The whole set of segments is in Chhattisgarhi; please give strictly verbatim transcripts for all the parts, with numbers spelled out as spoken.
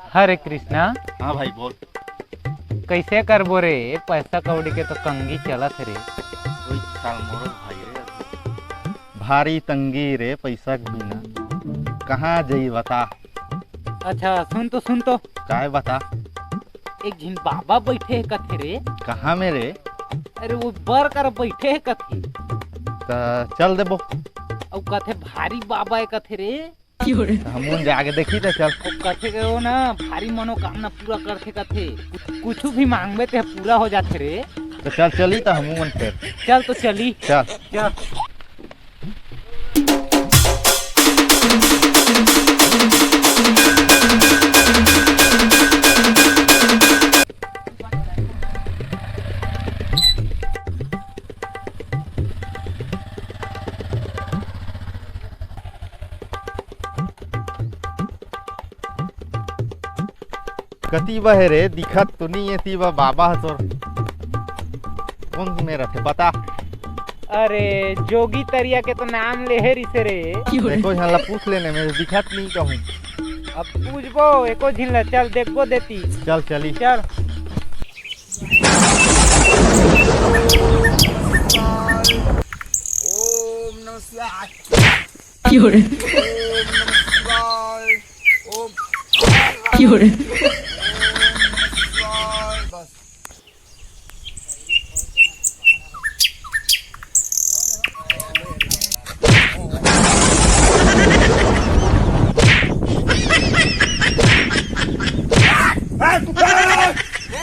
हरे कृष्णा। हाँ भाई, बोल। कैसे करबो रे, पैसा कौड़ी के तो कंगी चलत हे रे। ओई साल मोरो भाई रे। भारी तंगी रे, पैसा के बिना कहाँ जाई, बता। अच्छा, सुन तो, सुन तो। काय बता? एक झिन बाबा बैठे हे कथे रे। कहाँ में रे? अरे, वो बर कर बैठे हे कथे। त चल देबो। अउ कथे भारी बाबा हे कथे रे। त हमन जाके देखी त चल। अउ कथे के वो ना भारी मनोकामना पूरा करथे कथे। कुछ, कुछ भी मांगबे ते पूरा हो जाथे रे। त चल चली त हमन फिर। चल तो चली। चल। चल। कती बा हे रे, दिखत तो नहीं हे। ती बा बाबा ह तोर। कौन में रथे बता? अरे, जोगी तरिया के तो नाम ले हे रिसे रे। एको झन ला पूछ लेने में दिखत नहीं कहूँ। अब पूछबो एको झिन ला, चल देखबो देती। चल चली। चल। ओम नमः शिवाय। क्यों रे? ओम नमः शिवाय। ओम। क्यों रे? ओम नमः शिवाय। बस।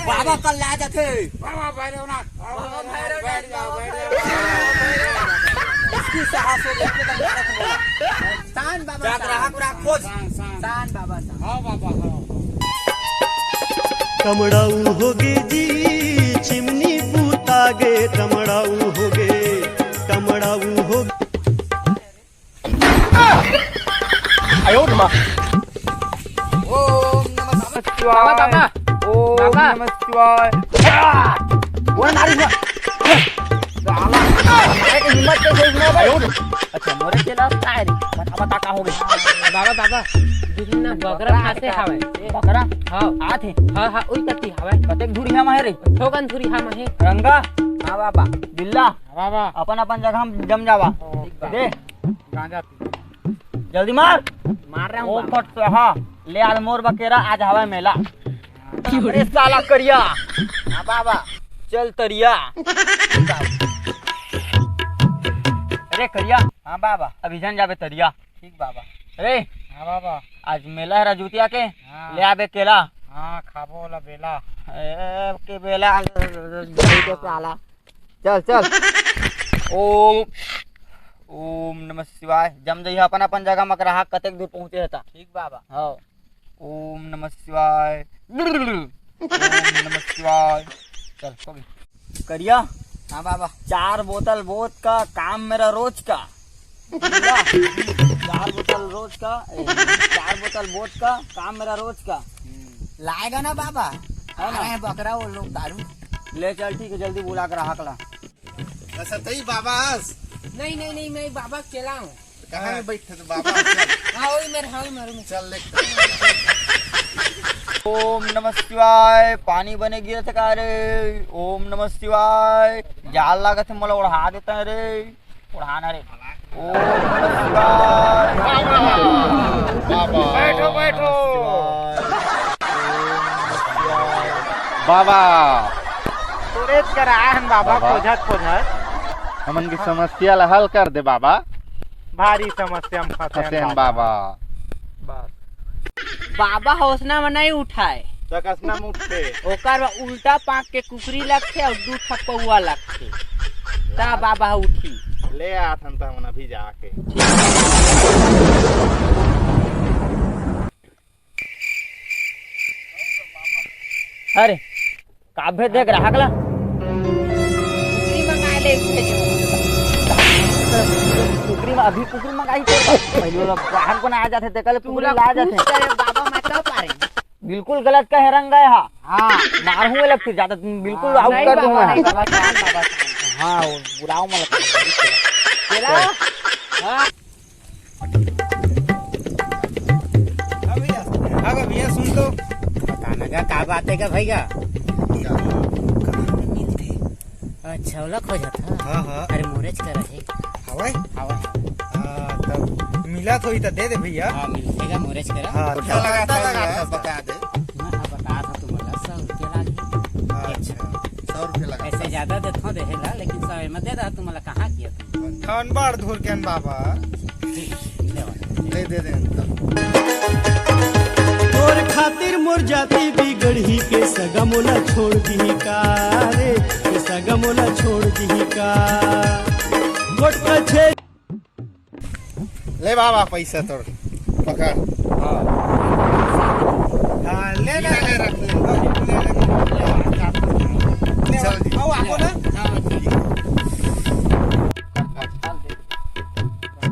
बाबा कल ला जाथे। बाबा भैरवनाथ। बाबा भैरवनाथ, बैठ जाओ, बैठ जाओ। इसकी साहस हो गई, एकदम ताकत हो गई। शांत बाबा, जा शांत। ग्राहक, ग्राहक खोज। शांत, शांत। शांत बाबा, शांत। हाँ बाबा, हाँ। टमड़ाऊ होगे जी, चिमनी पूतागे, टमड़ाऊ होगे, टमड़ाऊ होगे। आयो रे माँ। ओम नमः शिवाय। बाबा, बाबा। ओम बाबा। नमः शिवाय। ओए मारी ना। साला, मारे के हिम्मत कैसे हुई ना भाई? अच्छा, मोरे चेला काय रे? बता, बता का हो गई? बाबा, बाबा, दुनिया बगरा फंसे हवे। बगरा? हाँ। आत हे? हाँ, हाँ, उई कती हवे। कतेक धुरिहा में हे रे? थोकन धुरिहा में हे। रंगा? हाँ बाबा। बिल्ला? हाँ बाबा। अपन, अपन जगह में जम जावा। ठीक बा। दे। गांजा पी। जल्दी मार। मार रहा हूँ ओ बाबा। फट से, हाँ। ले आल मोर बकेरा, आज हवा मेला। अरे साला करिया। हाँ बाबा। चल तरिया। अरे करिया। हाँ बाबा। अभी जन जाबे तरिया। ठीक बाबा। अरे। हाँ बाबा। आज मेला हे रजूतिया के। हाँ। ले आबे केला। हाँ, खाबो ओला बेला। ए, के बेला, के साला। चल, चल। ओम, ओम नमः शिवाय। जम जइहा अपन, अपन जगह म, ग्राहक कतेक दूर पहुंचे हे ता। ठीक बाबा। हाँ। ओम नमः शिवाय। ओम नमः शिवाय। चल, हो गई। करिया। हाँ बाबा। चार बोतल वोदका, काम मेरा रोज का। चार बोतल रोज का, ए, चार बोतल वोदका, काम मेरा रोज का। लाएगा ना बाबा? है ना? अरे बकरा वो लोग दारू। ले चल, ठीक है, जल्दी बुला ग्राहक ला। अच्छा, तई बाबा आस। नहीं, नहीं, नहीं, मैं बाबा के चेला हूँ। कहाँ में बैठे तो बाबा? चल। हाँ, वही मेरे, हाँ, वही मेरे में। चल, ले। ओम नमः शिवाय, पानी बने गिरत का रे। ओम नमः शिवाय, जाल लागत हे, मोला ओढ़ा देता रे। ओढ़ाना रे। ओम नमः शिवाय। बाबा। बैठो, बैठो। बाबा। तोरेच करा हन बाबा, बाबा। खोजत, खोजत। हमन के समस्या ला हल कर दे बाबा। भारी समस्या में फंसे हन फंसे हन बाबा। बाबा। बस। बाबा हौसना में नहीं उठाए। चकसना में उठते। ओकर बाद उल्टा पाक के कुकरी लगथे अउ दू ठक पौआ लगथे। ता बाबा उठी। ले आथन त हमन अभी जाके। अरे, का भेज दे ग्राहक ला? कुकरी मंगाए ले भेजो। कुकरी में अभी कुकरी मंगाई तो पहले वाला ग्राहक को ना आ जाते, तेकर ले कुकरी पूरा ला जाते। खुश करे बाबा, मैं कब आ रही? बिल्कुल गलत कहे रंग गए हा। हाँ। मार हुए लगती ज्यादा, तुम बिल्कुल हाँ, आउट नहीं कर बाबा, दूंगा। नहीं बाबा, शांत बाबा, शांत। हाँ, वो बुलाओ मत। तेरा? हाँ। अब भैया सुन तो। बता ना गा, का बात हे गा भैया? कहाँ में मिलथे? अच्छा, ओला खोजत हा? हाँ, हाँ। अरे मोरेच करा हे। हवय? हवय। हाँ, तब मिलत होही त दे दे भैया। हाँ, मिलथे गा मोरेच करा। हाँ, तो तो लगा, लगा, लगा, बता दे। हाँ, हाँ, बता था तुमला, सौ रुपया लागही। अच्छा। सौ रुपया लगा। ऐसे ज्यादा देथो देहे ला, लेकिन सौ में दे रहा तुमला, कहाँ किया तुम? धन बाढ़ धुर के न बाबा। ठीक, ले आओ। ले दे दे। तोर खातिर मोर जाति बिगड़ही, के सगा मोला छोड़ दिही का रे, के सगा मोला छोड़ दिही का। कोट कचेरी ले बाबा, पैसा तोर पकड़। हाँ। हाँ, ले ले, ले, रख ले। ले, ले, ले। चल दी। आओ, आओ ना।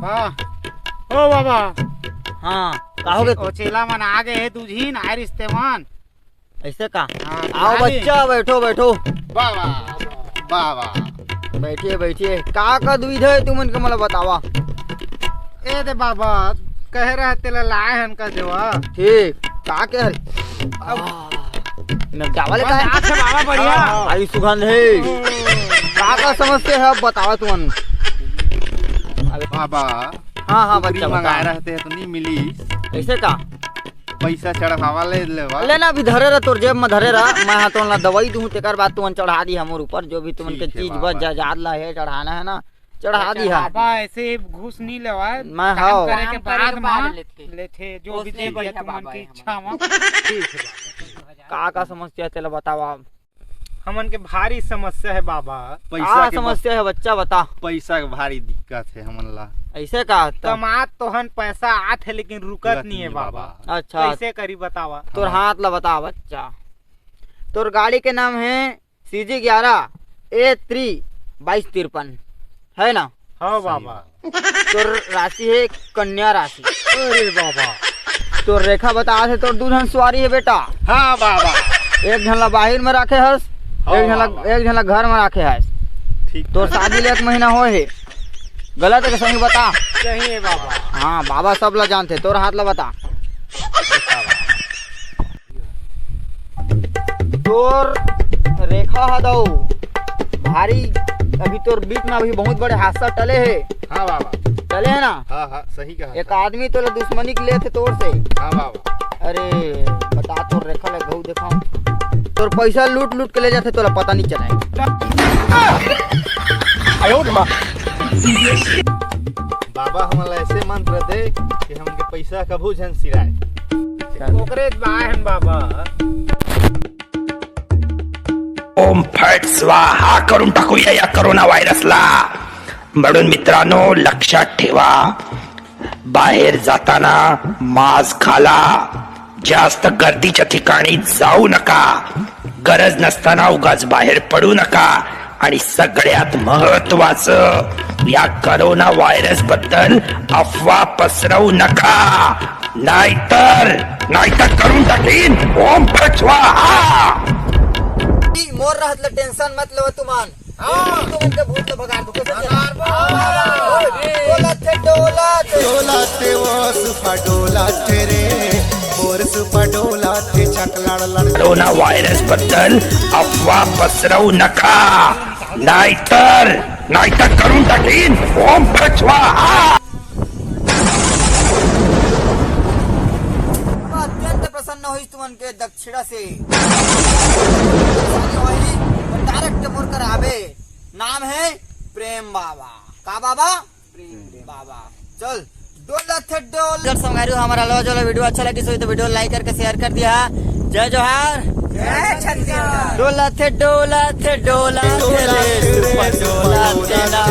हाँ। ओ बाबा। हाँ, का हो गे? ओ चेला मन आ गे हे, दू झिन आय रिहिस ते मन। ऐसे का? हाँ, आओ हाँ। बच्चा, बैठो, बैठो। वाह, वाह, वाह, वाह। बैठिए, बैठिए। का का दुविधा हे तुमन के, मोला बतावा। ए दे बाबा, कहे रहे तेला लाए हन का देवा। ठीक, का कहे? अब मैं गावा ले का? अच्छा बाबा, बढ़िया। हाँ। आई सुगंध हे। का का समस्या हे, अब बतावा तुमन। बाबा, हाँ, हाँ, कुकरी बच्चा, मंगाए बता। रहे ते तो नहीं मिली। ऐसे का? पैसा चढ़ावा ले लेवा। लेना अभी धरे रह, तोर जेब में धरे रह। मैं हा तोन ला दवाई दूं, तेकर बाद तुमन चढ़ा दी हमर ऊपर, जो भी तुमन के ठीक है चीज बाबा। बच जायदाद ला हे चढ़ाना हे ना, चढ़ा दी हा। बाबा ऐसे घूस नहीं लेवा, मैं काम हव। करे के काम करे बाद के बाद में लेथे। लेथे, जो भी ओसने दे दिया बढ़िया तुमन बाबा की है इच्छा में। ठीक है बाबा। का का समस्या हे तेला बतावा। हमन के भारी समस्या हे बाबा। पैसा का के समस्या हे बच्चा, बता। पैसा के भारी दिक्कत हे हमन ला। ऐसे का? त कमात तो हन, पैसा आत हे, लेकिन रुकत रुकत नहीं हे नहीं बाबा। बाबा। अच्छा। कैसे करी बतावा? तोर हाँ। हाथ ला बता बच्चा। तोर गाड़ी के नाम हे CG ग्यारह A three बाईस तिरपन, है ना? हाँ सही बाबा। बात। तोर राशि हे कन्या राशि। अरे बाबा। तोर रेखा बता हे, तोर दू झन सुवारी हे बेटा। हाँ बाबा। एक झन ला बाहिर में राखे हस, हाँ एक झन ला, बाबा। एक झन ला घर में राखे हस। ठीक तोर बात। शादी ले एक महीना होय हे। गलत हे कि सही बता? सही हे बाबा। हाँ, बाबा सब ला जानथे, तोर हाथ ला बता। तोर रेखा हा दऊ भारी, अभी तोर बीच में अभी बहुत बड़े हादसा टले हे। हाँ बाबा। टले हे ना? हाँ, हाँ, सही कहा एक था। आदमी तोला दुश्मनी के लेथे तोर से। हाँ बाबा। अरे बता, तोर रेखा ले गऊ देखाऊं, तोर पैसा लूट लूट के ले जाथे, तोला पता नहीं चले। बाबा हमन ला ऐसे मंत्र दे कि हमन के पैसा कभू झन सिराए। ओकरे बाय हन बाबा। ओम फट स्वाहा करून टाकूया या कोरोना व्हायरसला। म्हणून मित्रांनो, लक्षात ठेवा, बाहेर जाताना मास्क घाला, जास्त गर्दीच्या ठिकाणी जाऊ नका, गरज नसताना उगाच बाहेर पडू नका. आणि सगळ्यात महत्वाचं, या कोरोना व्हायरस बद्दल अफवा पसरवू नका, नाहीतर, नाहीतर करून टाकीन. ओम फट स्वाहा. मोर रहत ल टेंशन मत लो तुमन. हाँ। तुमन के भूत ल भगार दू. कैसे? भगार दो. हाँ. डोलत हे, डोलत हे. डोलत हे वो सुपा डोलत हे रे. मोर सुपा डोलत हे चकलाड़ लड़. कोरोना व्हायरस बद्दल अफवा पसरवू नका, नाहीतर, नाहीतर करून टाकीन. ओम फट स्वाहा. अत्यंत प्रसन्न होइस तुमन के दक्षिणा से. डायरेक्ट मोर कर आबे. नाम हे प्रेम बाबा. का बाबा? प्रेम बाबा. चल. डोलत हे डोल. अगर संगवारी हो हमर अलवा जलवा वीडियो अच्छा लगिस होही तो वीडियो लाइक करके शेयर कर दिया. जय जोहार. जय छत्तीसगढ़. डोलत हे डोलत हे डोलत हे रे सुपा डोलत हे ना.